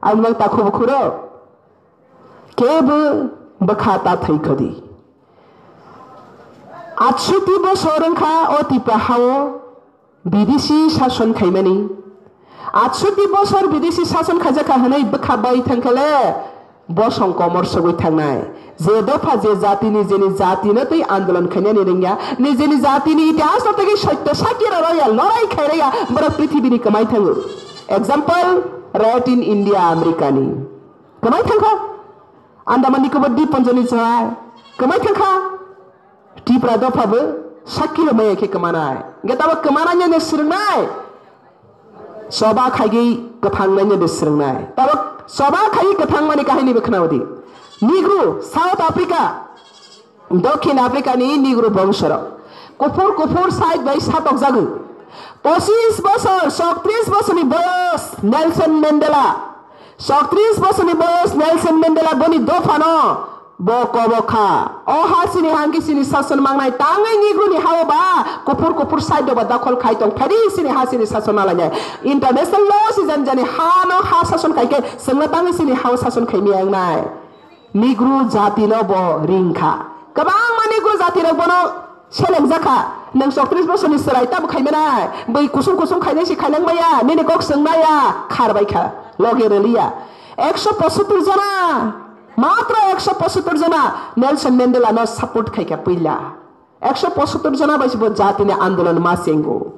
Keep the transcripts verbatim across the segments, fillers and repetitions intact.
Ang mang takhubo khuro. Kebo bwkha ta thai khadi. Atsuti bosor wngkha o Tipra hao bidesi sason khaimani. Atsuti bosor bidesi sason khaijakha hwnwi bwkha bai thangkhale bosong komor sogwi thangnai. Je dopha je jatini jeni jatino twi andolon khainani rwngya, nijeni jatini itihasno twi sotto sakira rwya, lorai khairaya, borok prithibini kwmai thango. Example, Red in India Americani. Kwmai thangkha. Andaman Nicobar Dipponjoni chwrai. Kwmai thangkha. Tipra dopha bo sakki rw maya khe kwmanai. Hwnkhe tabok kwmanai no swrwngnai. Choba khaigwi kwthang nai no swrwngnai. Tabok choba khaigwi kwthang mani kahini bo khna di. Negro, South Africa, Dokhin Africa ni Negro bongsorok. Kuphur kuphur side bai satok jagwi. Pochis bosor, soktrish bosorni boyos Nelson Mandela. Soktrish bosorni boyos Nelson Mandela boni dophano bo kobo kha. O ha sini hangki sini sason mangnai tangwi Negro ni hao ba kuphur kuphur side ba dakhol khai tong phadi sini ha sini sason nalainai. International law si jani jani ha no ha sason khai khe sengna tangwi sini hao sason khai miya wngnai. Negro jati no bo ring kha. Kwbangma Negro jati rok bono selengjak kha. Nwng soktrish bosorni chwrai tamo khai manai. Bwi kusung kusung khainai si khainang maya. Nini kok swng maya. Khar bai kha. Loge rwliya. Ekso pochattor jona. Matro ekso pochattor jona Nelson Mandela no support khai kha puila. Ekso pochattor jona bai se bo jatini andolon ma chengo.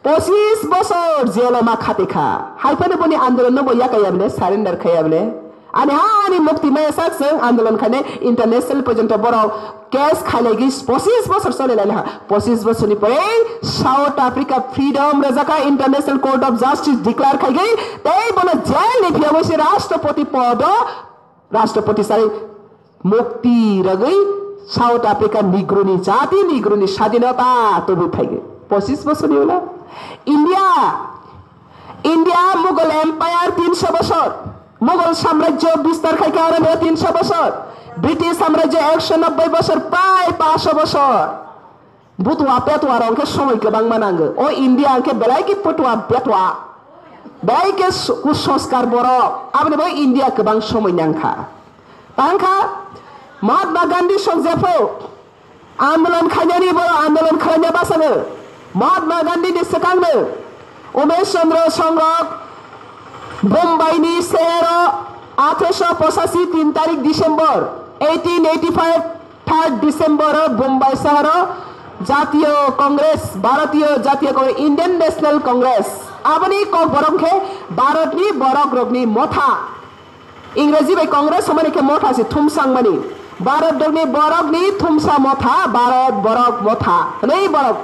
Pochis bosor jelo ma khate kha. Haiphano boni andolon no bo yakaya bole, surrender khaya bole. Ani ha ani mukti maya sak chwng andolon khainai international porjonto borok case khailai gwi pochis bosor chole lai ha. Pochis bosorni pore South Africa freedom rwjak kha, International Court of Justice declare khai gwi tei bono jail ni phiyogwi se Rashtrapati podo Rashtrapati sai mukti rwgwi South Africa Negro ni jati, Negro ni sadinota tubui phaigo. Pochis bosorni ulo India, India Mughal Empire tinsho bosor, Mughal samrajyo bistar khai kha aro tinsho bosor, British samrajyo ekso nobboi bosor, prai pansho bosor. Butua petua rok khe somoi kwbangma nango. O India hwnkhe belai khe petua petua. Belai khe su-, kusanskar borok. Aboni bagwi India kwbang somoi nangkha. Tangkha Mahatma Gandhi sok jepho andolon khainani bo andolon khlaina basago. Mahatma Gandhi ni swkangno Umesh Chandra Songrok Bombay ni sero athroso pochashi tin tarik December eighteen eighty five third December o Bombay saharo Jatiyo Congress, Bharatiyo Jatiyo Congress, Indian National Congress. Aboni kok borok khe Bharatni borok rokni motha. Ingreji bai Congress hwnmani khe motha se thumsang mani. Bharat rokni borokni thumsa motha, Bharat borok motha. Hwnwi borok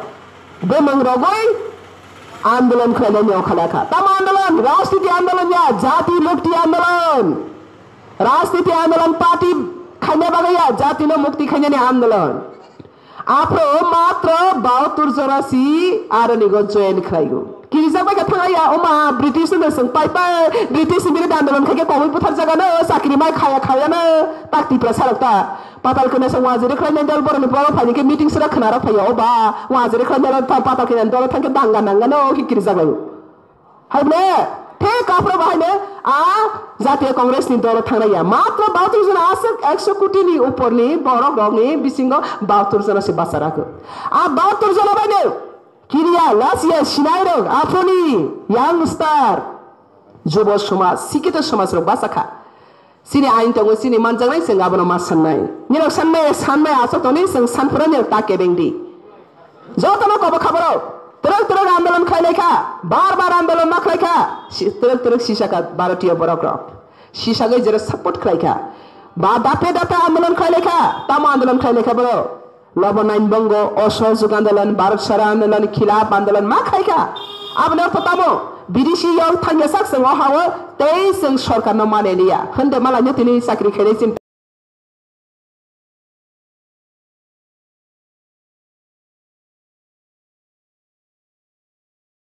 bwmwng rogwi andolon khlainani okhala kha. Tamo andolon, rajniti andolon ya, jati mukti andolon. Rajniti andolon party khaina bagwi ya, jatino mukti khainani andolon. Aphro matro bahatur jora si aroni go join khlaigo. Kirijak bai kha thangya, oma British no swng pai pai, British ni biruddhe andolon khai khe kobui buthar jaga no, chakri mai khaya khaya no, tak Tipra sarok ta. Patal kena se wajiri khlai nai dol borok ni borok phai khe meeting sera khna rok phai o ba. Wajiri khlai dol ta patal kena dol thang khe danga nanga no ki kiri jaga o. Hai bole, the kapro bahai ne a Jatiya Congress ni dol thang ya. Matro bahatur jona aswk ekso koti ni upor ni borok rok ni bisingo bahatur jona se basa rakho. A bahatur jona bai ne kiriya lasia sinai rok aphoni young star jubo somaj, sikito somaj rok basa kha. Chini ain tongo, chini manjaknai, chwng abono ma sannai. Nirok sannai, sannai aswk tongni, chwng sanphuru nirok ta kebeng di. Jotono kobo kha borok. Twrwk twrwk andolon khlai lai kha, bar bar andolon ma khlai kha. Si-, twrwk twrwk sisa kha Bharatiyo borok rok. Sisagwi jero support khlai kha. Ba dape dape andolon khlai lai kha, tamo andolon khlai lai kha borok. Lobo nain bongo, osojog andolon, Bharat Chhoro andolon, khilaf andolon ma khai kha. Aboni ortho tamo? Bidesi yok thangya sak chwng o hao tei chwng sorkar no mane liya. Hwnde malai no tini chakri khainai chinta.